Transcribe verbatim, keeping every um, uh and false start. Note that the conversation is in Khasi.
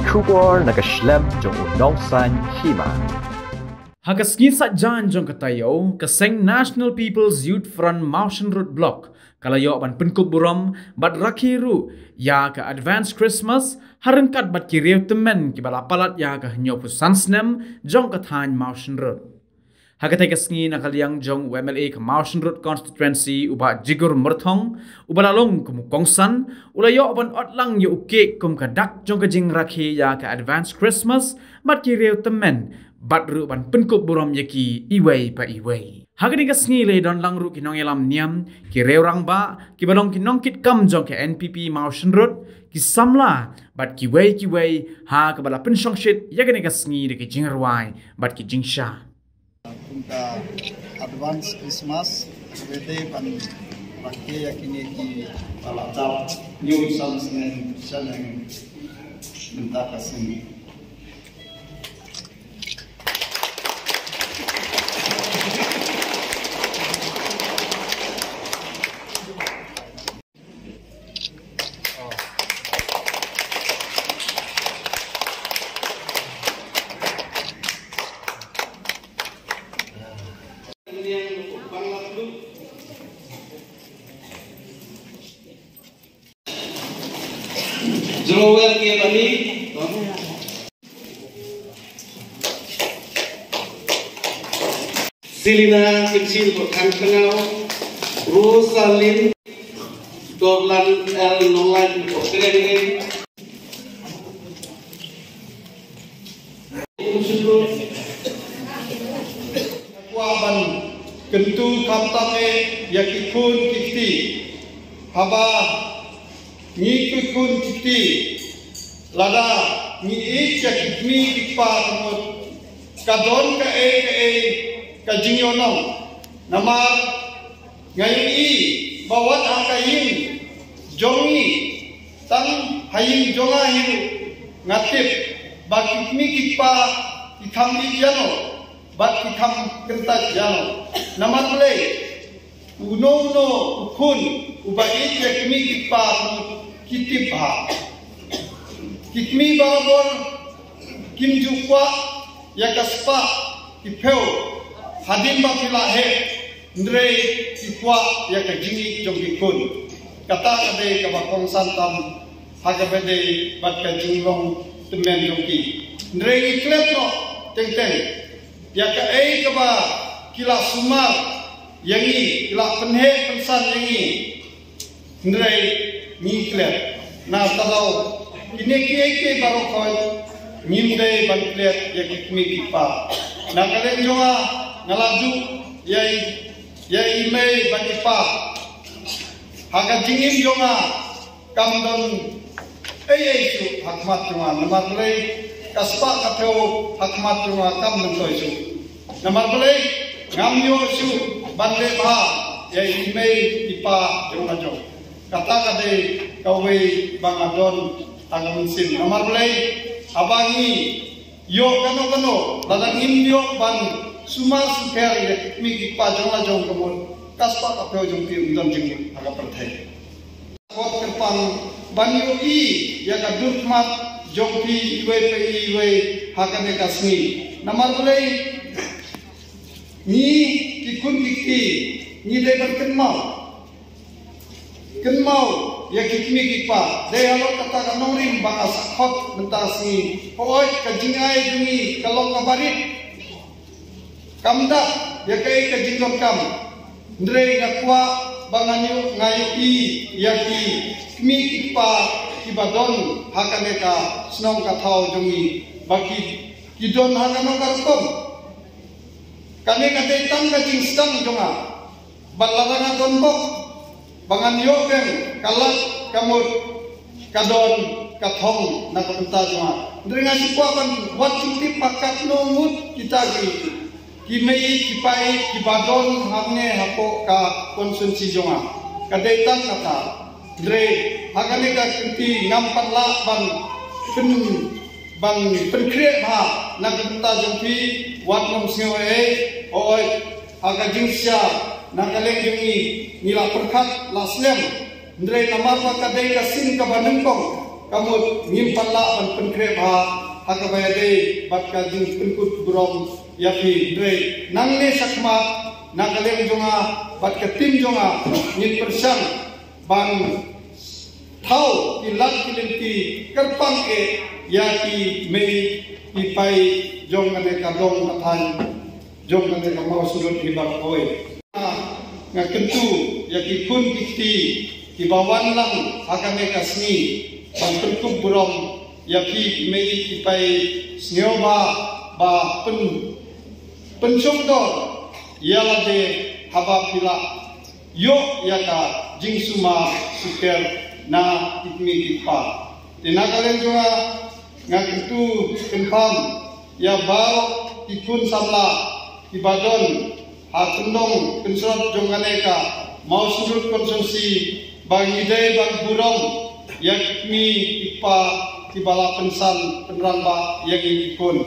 Khubor na ka shlem jong u nongsan hima. Ha ka sngi Saitjaiñ jong ka taïew, ka seng National People's Youth Front Mawshynrut Block ka la ïoh ban pynkup burom bad rakhe ruh ïa ka Advance Christmas ha ryngkat bad ki riew tymmen kiba la palat ïa ka hynñiewphew san snem jong ka thaiñ Mawshynrut. Ha katei ka sngi, na ka liang jong u M L A ka Mawshynrut Constituency, u Bah Jigur Myrthong, uba la long kum u kongsan, u la ïoh ban ot lang ïa u kek kum ka dak jong ka jingrakhe ïa ka Advance Christmas bad ki riew tymmen, bad ruh ban pynkup burom ïa ki iwei pa iwei. Ha kane ka sngi la ïadon lang ruh ki nongïalam niam, ki riew rangbah, kiba long ki nongkitkam jong ka N P P Mawshynrut, ki samla bad kiwei kiwei, ha kaba la pynshongshit ïa kane ka sngi da ki jingrwai bad ki jingshah. Kum ka advance Christmas, kaba dei ban rakhe ïa kine kiba la dap hynñiew san snem shaneng mynta ka sngi. Joel Kebani. Selina Kecil Bokan Tengau, Rosalin Dorlan L Nolai Bokreng. Kwah ban kyntu khamtam eh ïa ki khun ki kti. Haba ngi ki khun ki kti, lada ngi ïeit ïa ki kmie ki kpa ka mut, ka don kaei kaei ka jingïohnong. Namar nga ïohi ba wat ha ka ïing jong ngi, tang ha ïing jong nga hi ruh, nga tip ba ki kmie ki kpa ki kham ïeit ïano bad ki kham kyntait ïano. Namar balei? Uno uno u khun uba ïeit ïa ki kmie ki kpa ki tip bha. Ki kmie barabor kim ju kwah ïa ka spah ki phew hadien ba ki la heh, hynrei ki kwah ïa ka jingïeit jong ki khun. Kata ka dei kaba kongsan tam ha kaba dei bad ka jinglong tymmen jong ki. Hynrei ngi klet noh teng teng ïa kaei kaba ki la sumar ïa ngi, ki la pynheh pynsan ïa ngi. Hynrei ngi klet, na tang kine kiei kiei baroh khoit ngim dei ban klet ïa ki kmie ki kpa. Na ka liang jong nga, nga la duh ïa i, ïa i mei bad i pa. Ha ka jingim jong nga kam don ei ei shuh ha khmat jong nga, namar balei? Ka spah ka phew ha khmat jong nga kam don toi shuh. Namar balei? Ngam ïoh shuh ban leh bha ïa i mei i pa jong nga jong. Kata ka dei kawei ba nga don ha ka mynsiem. Namar balei? Haba ngi ïoh kano kano, lada ngim ïoh ban sumar sumar ïa ki kmie ki kpa jong nga jong ka mut, ka spah ka phew jong phi um don jingmut ha ka pyrthei. Kot kyrpang ban ïohi ïa ka dur khmat jong phi iwei pa iwei ha kane ka sngi. Namar balei? Ngi ki khun ki kti ngi dei ban kynmaw, kynmaw ïa ki kmie ki kpa. Dei halor kata ka nongrim ba nga sa khot mynta sngi. Hooid, ka jingai jong ngi ka long kaba rit, kam dap ïa kaei ka jingdonkam. Hynrei nga kwah ba ngan ïoh, nga ïohi ïa ki kmie ki kpa kiba don ha kane ka shnong ka thaw jong ngi ba ki, ki don ha kano ka rukom. Kane ka dei tang ka jingsdang jong nga. Bad lada nga don bok ba ngan ïoh biang, ka lad ka mut ka don ka thong na ka bynta jong nga. Hynrei nga shu kwah ban wad jingtip ba katno ngut kita ki, ki mei ki pa kiba don hangne hapoh ka constituency jong nga. Ka dei tang kata. Hynrei ha kane ka kynti ngam pat lah ban pyn, ban pynkhreh bha na ka bynta jong phi, wat nym sngew ei ei. Hooid, ha ka jingshisha na ka liang jong ngi ngi la pyrkhat la slem. Hynrei namar ba ka dei ka sien kaba nyngkong, Ka mut ngim pat lah ban pynkhreh bha ha kaba ïadei bad ka jingpynkupburom ïa phi, hynrei nangne shakhmat na ka liang jong nga bad ka tim jong nga ngin pyrshang ban thaw ki lad ki lynti kyrpang eh ïa ki mei ki pai jong kane ka dong ka thaiñ jong kane ka Mawsynrut hi baroh kawei. Nga kyntu ïa ki khun ki kti kiba wan lang ha kane ka sngi ban pynkupburom ïa phi ki mei ki pai, sngewbha ba pyn pynshongdor ïa lade haba phi lah ïoh ïa ka jingsumar sukher na ki kmie ki kpa. Te na ka liang jong nga, nga kyntu kynpham ïa baroh ki khun samla kiba don ha kyndong kynshlur jong kane ka Mawsynrut constituency ba ngi dei ban burom ïa ki kmie ki kpa kiba la pynsan pynrangbah ïa ngi ki khun.